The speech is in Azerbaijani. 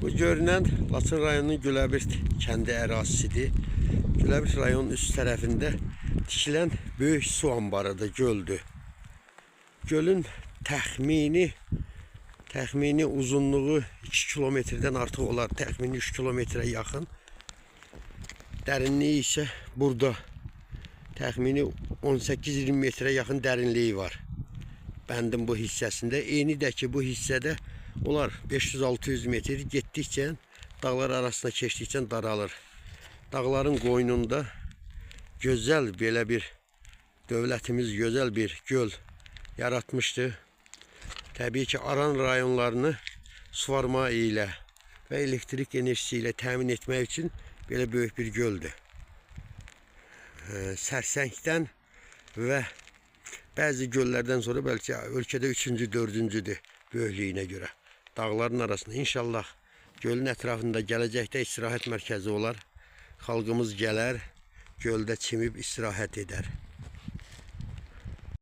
Bu görünən Laçın rayonunun Güləbirt kəndi ərazisidir. Güləbirt rayonunun üst tərəfində tikilən böyük su anbarıdır, göldür. Gölün təxmini uzunluğu 2 kilometrdən artıq olar, təxmini 3 kilometrə yaxın. Dərinliyi isə burada təxmini 18-20 metrə yaxın dərinliyi var. Bəndin bu hissəsində. Eyni də ki, bu hissədə olar 500-600 metr getdikcə dağlar arasına keçdikcə daralır. Dağların qoynunda gözəl belə bir dövlətimiz gözəl bir göl yaratmışdı. Təbii ki, Aran rayonlarını suvarma ilə və elektrik enerjisi ilə təmin etmək üçün belə böyük bir göldür. Sərsəngdən və bəzi göllərdən sonra bəlkə ölkədə 3-cü, 4-cüdür böyüklüyünə görə. Dağların arasında inşallah gölün ətrafında gələcəkdə istirahət mərkəzi olar. Xalqımız gələr, göldə çimib istirahət edər.